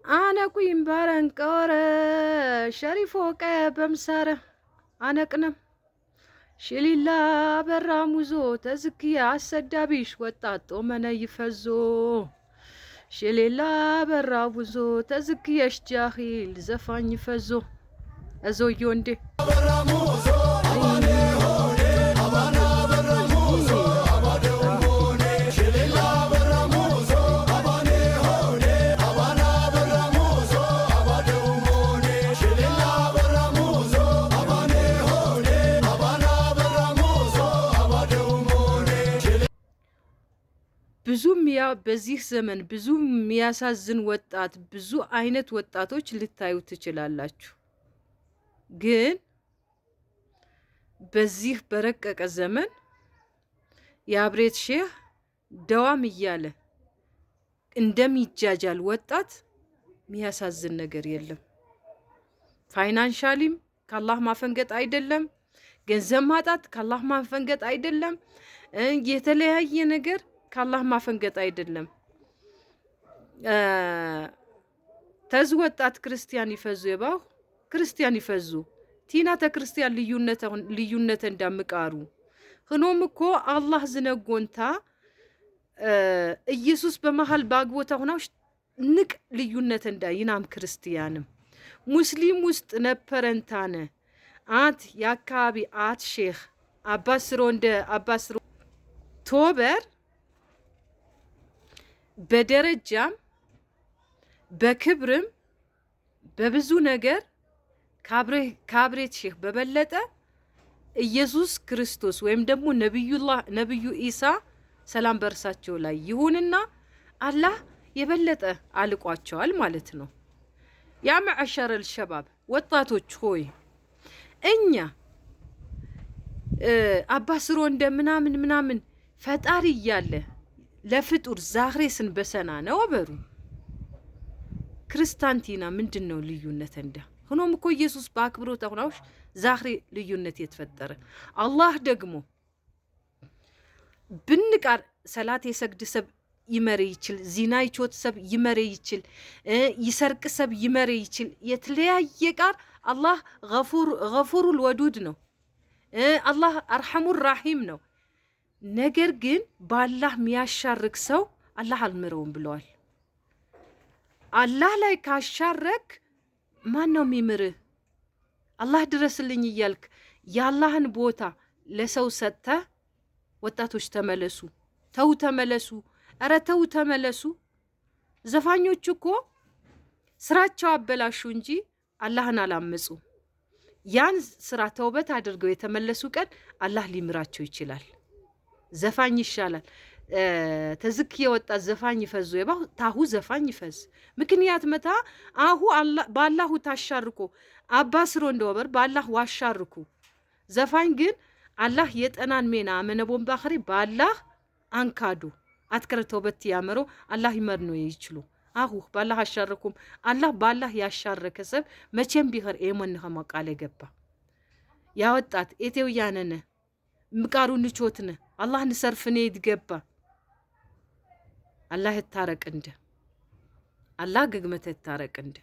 አነቁይም ባረንቀወረ ሸሪፎ ቀ በምሳረ አነቅነም ሽሊላ በራ ሙዞ ተዝክያ አሰዳቢሽ ወጣት ጦመነ ይፈዞ ሽሊላ በራ ሙዞ ተዝክየሽ ጃሂል ዘፋኝ ፈዞ እዞዮ እንዴ። ብዙ በዚህ ዘመን ብዙ የሚያሳዝን ወጣት፣ ብዙ አይነት ወጣቶች ልታዩ ትችላላችሁ። ግን በዚህ በረቀቀ ዘመን የአብሬት ሼህ ደዋም እያለ እንደሚጃጃል ወጣት የሚያሳዝን ነገር የለም። Financially ም ከአላህ ማፈንገጥ አይደለም፣ ገንዘብ ማጣት ከአላህ ማፈንገጥ አይደለም፣ የተለያየ ነገር ከአላህ ማፈንገጥ አይደለም። ተዝ ወጣት ክርስቲያን ይፈዙ የባሁ ክርስቲያን ይፈዙ ቲና ተክርስቲያን ልዩነት እንዳምቃሩ ህኖም እኮ አላህ ዝነጎንታ ኢየሱስ በመሃል ባግቦታ ሁናሽ ንቅ ልዩነት እንዳ ይናም ክርስቲያንም ሙስሊም ውስጥ ነበረንታነ አት የአካባቢ አት ሼህ አባስሮ እንደ አባስሮ ቶበር በደረጃም በክብርም በብዙ ነገር ካብሬት ሼህ በበለጠ ኢየሱስ ክርስቶስ ወይም ደግሞ ነብዩላህ ነብዩ ኢሳ ሰላም በእርሳቸው ላይ ይሁንና አላህ የበለጠ አልቋቸዋል ማለት ነው። ያ መዐሸረ ልሸባብ ወጣቶች ሆይ፣ እኛ አባስሮ እንደ ምናምን ምናምን ፈጣሪ እያለ ለፍጡር ዛሬ ስንበሰና ነው በሩ ክርስታንቲና ምንድን ነው ልዩነት እንዳ? ሆኖም እኮ ኢየሱስ በአክብሮት አሁናውሽ ዛሬ ልዩነት የተፈጠረ አላህ ደግሞ ብንቃር ሰላት የሰግድ ሰብ ይመሬ ይችል፣ ዚና ይቾት ሰብ ይመሬ ይችል፣ ይሰርቅ ሰብ ይመሬ ይችል። የተለያየ ቃር አላህ ገፉሩል ወዱድ ነው። አላህ አርሐሙር ራሂም ነው። ነገር ግን በአላህ የሚያሻርክ ሰው አላህ አልምረውም ብለዋል። አላህ ላይ ካሻረክ ማን ነው የሚምርህ? አላህ ድረስልኝ እያልክ የአላህን ቦታ ለሰው ሰጥተህ። ወጣቶች ተመለሱ፣ ተው ተመለሱ፣ ኧረ ተው ተመለሱ። ዘፋኞች እኮ ስራቸው አበላሹ እንጂ አላህን አላመፁ። ያን ስራ ተውበት አድርገው የተመለሱ ቀን አላህ ሊምራቸው ይችላል። ዘፋኝ ይሻላል። ተዝክ የወጣ ዘፋኝ ይፈዙ የባሁ ታሁ ዘፋኝ ይፈዝ ምክንያት መታ አሁ ባላሁ ታሻርኮ አባ ስሮ እንደወበር ባላህ ዋሻርኩ። ዘፋኝ ግን አላህ የጠናን ሜና አመነቦን ባኽሪ ባላህ አንካዱ አትከረ ተውበት ያመሮ አላህ ይመር ነው ይችሉ አሁ ባላህ አሻርኩም። አላህ ባላህ ያሻረከ ሰብ መቼም ቢኸር ኤሞን ኸማ ቃል ገባ ያወጣት ኤቴው ያነነ ምቃሩ ንቾትነ አላህ ንሰርፍኔ ይትገባ አላህ ይታረቅ እንደ አላህ ግግመተ ይታረቅ እንደ።